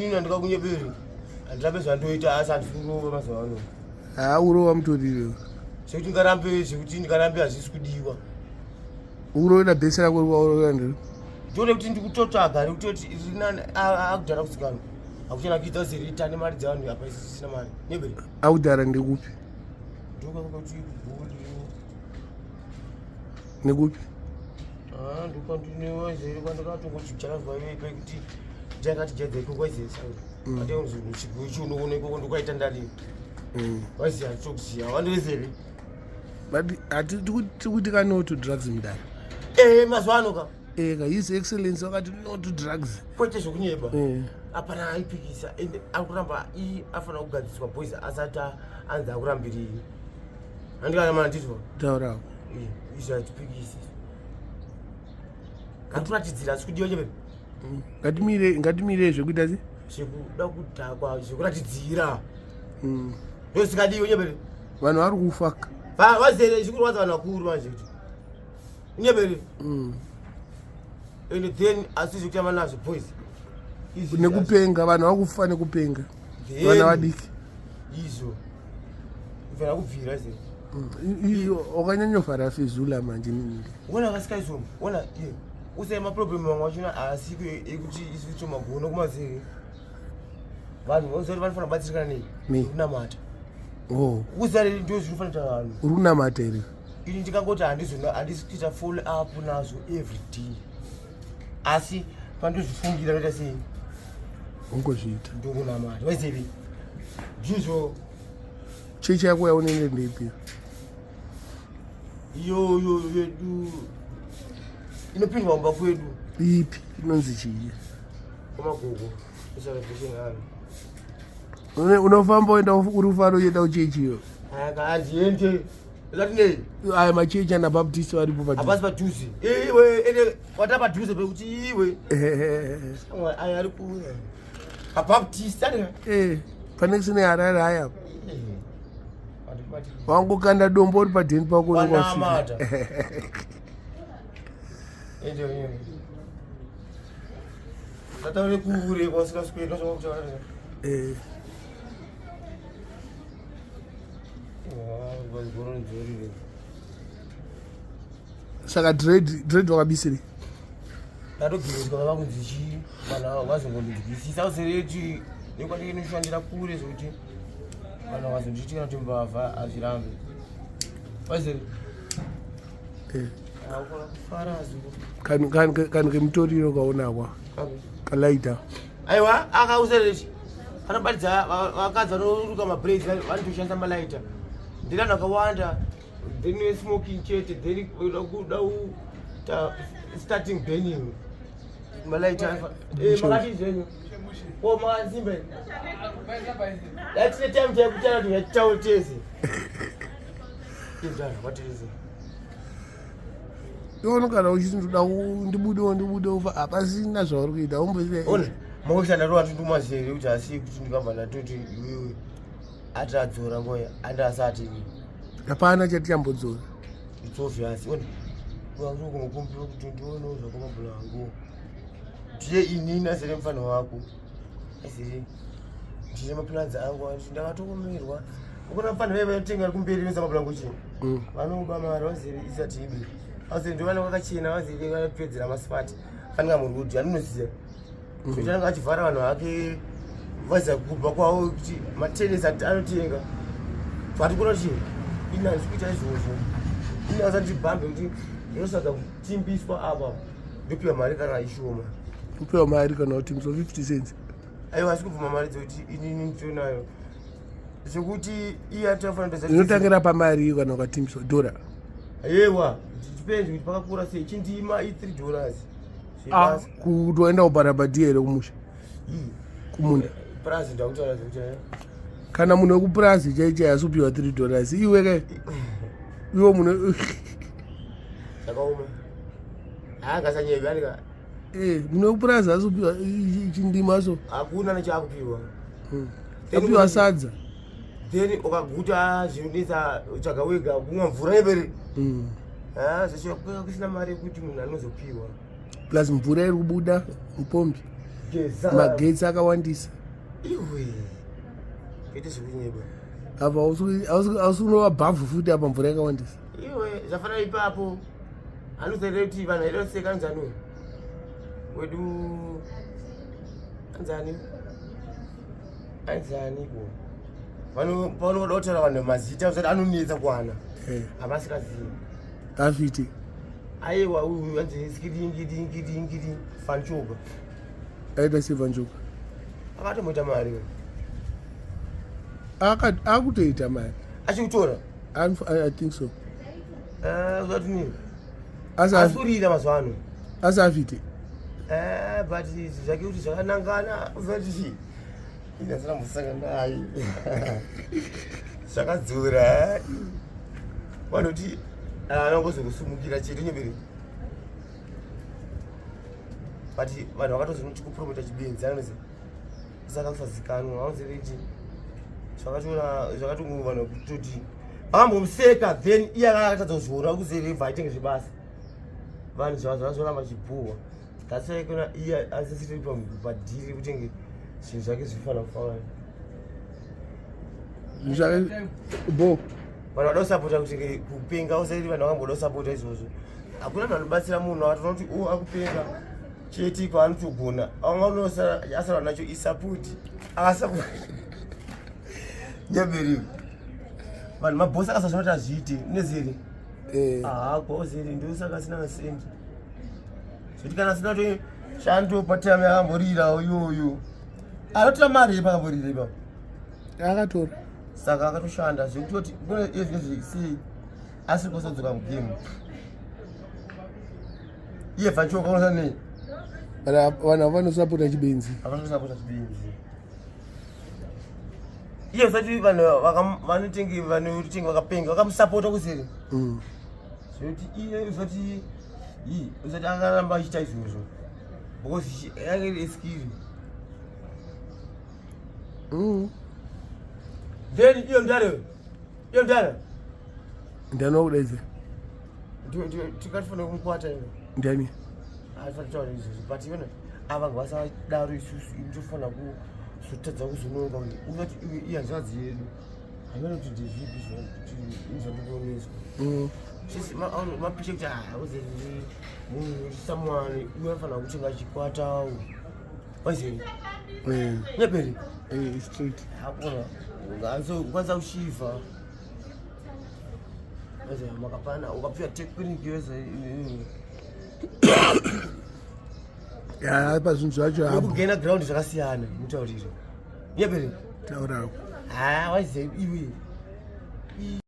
Inini andikakunyeperi. Handirambe zvandoita asi handisi kurova mazuva ano. Haa urova mutoriro. Zvekuti ndikarambe zvekuti ndikarambe hazvisi kudiwa. Urovera bhesi rako urovera ndiro. Ndore kuti ndikutotsvaga rekutoti rinani akudhara kusikana. Hakuchanakidza zerita nemari dzevanhu apa isi tisina mari. Nyeberi. Akudhara ndekupi? Ndokakuti kubhuli. Nekupi? Ah, ndokandinewazere kwandakatongozvidyara pekuti ndakati jaidza ikoko waizesa. Ate unozvichichi unoona ikoko ndokwaita ndadini. Waiziya tokuziya. Wandiwezere. But hatikuti ka no to drugs mudare. Eh, mazuva ano ka. Eh, ka His Excellency vakati no to drugs. Kwete zvekunyeba. Hapana aipikisa ende ari kuramba i afanira kugadziswa boys asati anzi akurambirei. Handikana mana ndizvo. Taura. Izvo hatipikisi. Ngatiratidzira asi kudiwa chebe. Ngatimire ngatimire zvekuita se? Zvekuda kudhakwa zvekuratidzira. Ndosikadiwe chebe. Vanhu vari kufa. Vazere zvikurwadza vanhu vakuru manje kuti. Nyebere. And then asi zvekutamba nazvo boys. Nekupenga vanhu vakufa nekupenga. Vana vadiki. Izvo. Mvera kubvira ze. Wakanyanyofara fezula manje nini. Wona kasikaizvo. Wona ye. Usai ma problem mamwe achona asi ekuti isu tomagono kumazere. Vanhu vozoti vanofanira kubatsirikana nei? Nei? Kunamata. Oh. Uzare ndio zvinofanira vanhu. Uri kunamata here? Ini ndikangoti handizona handisi kuita follow up nazvo every day. Asi pandozvifungira ndoita sei? Ungozviita. Ndokunamata. Waizivi? Ndizvo. Chechi yako yaunenge ndeipi? Iyoyo yedu inopindwa kumba kwedu. Ipi? Inonzi chii? Kwamagogo. Celebration hall. Unofamba uenda uri ufaro uchienda kuchechi iyo. Handiende. Zvatinei? Aya machechi ana Baptist varipo padhuze. Hapasi padhuze. Iwe ende wata padhuze pekuti iwe. Aya ari kure. Abaptist ani? Eh, pane kusine Harare haya. Wangokanda dombo uri padheni pako unongosvika. Ende ende. Tataure kure kwasikaswera ndozvakutaura. Eh. Saka dread dread wakabisiri? Ndatobviswa vakunzi chii vanhu vazongondinzwisisa usereti nekwandike noshandira kure zvekuti vanhu vakazonditi kana kuti mbavha hazvirambe. Wazere. Eh. Kanhu kemutoriro kaonakwa kalaita. Aiwa akausereti vanobatidza vakadzi vanoruka mabraids vanotoshandisa malaita then vanhu vakawanda then smoking chete then kuda kuta starting burning malaita makati zvenyu ko makasimba tine time chekutara kuti titaure tese iwe unogara uchiti ndoda ndibudewo ndibudewo hapasina zvauri kuita umboona makushanda ndovatundumazere kuti asi kuti ndikabva ndatoti iwewe atadzora ngoya andasati hapana chatichambodzora it's obvious ona wakunokumbira kuti ndionewo zvakomabhula wangu ndiye inini azere mufana wako azere ndine maplans angu ndakatokumirwa ukona mufana vaiva vanotenga ari kumberi vesa mabhulangu chii vanoba mari vazere isati ibe vazere ndovana vakachena vazere vanopedzera masipati fanika murudyi anonoziva zvochananga achivhara vanhu vake vaziva kubva kwavo kuti matenesi anotenga but kuna chii ini handisi kuita izvozvo ini asandibhambe kuti ndinosadza kutimbiswa apa ndopiwa mari kana ishoma kupiwa mari kana kutimbiswa 50 cents aiwa asi kubvuma mari dzekuti inini nditonayo zvekuti iye atofanira inotangira pamari iyo kana ukatimbiswa dhora yewa depends kuti pakakura sei chindima i3 dollars ah, kuti waenda kubarabadhiya here kumusha kumunda purazi ndakutaura zvekuti kana munhu wekupurazi chai chai asi kupiwa 3 dollars iwe ke iwe munhu zvakaoma haangasanyebe anika eh, munhu wekupurazi asi kupiwa chindima so hakuna nechaakupiwa apiwa sadza Then ukaguta zvinonetsa tsvaga wega kumwa mvura yebere. Ah, zveshe kusina mari yekuti munhu anozopiwa. Plus mvura iri kubuda mupombi. Geza. Magetsi akawandisa. Iwe. Kwete zvekunyeba. Apa hausi kunova bhavhu futi apa mvura yakawandisa. Iwe zvafanana ipapo. Anozoita kuti vanhu vaida kuseka anzani uyu. Wedu anzani. Anzani ko. Vano panoda kutaura vanhu mazita usati anonetsa kuwana. Eh. Havasikazivi. Afite. Aiwa uyu anzi skiringiri fanchoka. Aita sei fanchoka? Akatomboita mari. Akutoita mari. Achikutora? I think so. Eh, uzati Asurira mazuva ano. Asi afite. Eh, but zvake kuti zvakanangana uzati chii? Inasira musanga naye. Zvakadzura. Vanoti anongozokusumukira chete nyembere. But vanhu vakatozonoti kupromota chibenzi anozi saka kusazikanwa vanoziva kuti zvakatora zvakatongo vanhu kutoti vakambomuseka then iye akatadza kuzviona kuzerevha aitenge zvebasa vanhu zvazoramba chibhuwa that's why kuna iye asisiri padhiri kutenge zvinhu zvake zvifanira kufana zvake bo vanhu vada kusapota kuti kupenga usaiti vanhu vakamboda kusapota izvozvo hakuna munhu anobatsira munhu akatoona kuti u akupenga chete kwaanotogona asara nacho isapoti akasapoti nyaberi vanhu mabhosi akasazvona kuti azviite unezeri eh. ahakwa uzeri ndosaka asina masendi zvekuti kana asina to shando patime akamborira iyoyo anotora mari yepakamborira ipapo akatora saka akatoshanda zvekutoti ezvinezvi sei asiri kusodzoka mugame iye vachoka unosa nei vanhu ava vanosapota chibenzi avanosapota chibenzi iye usati vanhu vanotenge vanotenge vakapenga vakamusapota kuseri mm. zvekuti iye usati usati akaramba achiita izvozvo because yange iri eskiri mm. Then iyo mdare iyo mdare Ndiani wakudaidza? Tikatofanira kumukwata iwe. Ndiani? Afanira izvozvo but iwe ava ngavasadaro isusu tofanira kuzotadza kuzononga kuti unoti iwe ihanzvadzi yedu hameno kuti ndezvipi zvandikuoneswa mm. mapicha kuti ah, uze munhu someone iwe anofanira kutenga chikwatawo waizei eh. nyeperi eh, straight hakuna ukwanisa kushivha makapana ukapiwa technique yose ya pazvinhu zvacho hapo kugena ground zvakasiyana mutauriro nyeperi taurako ha waize iwe.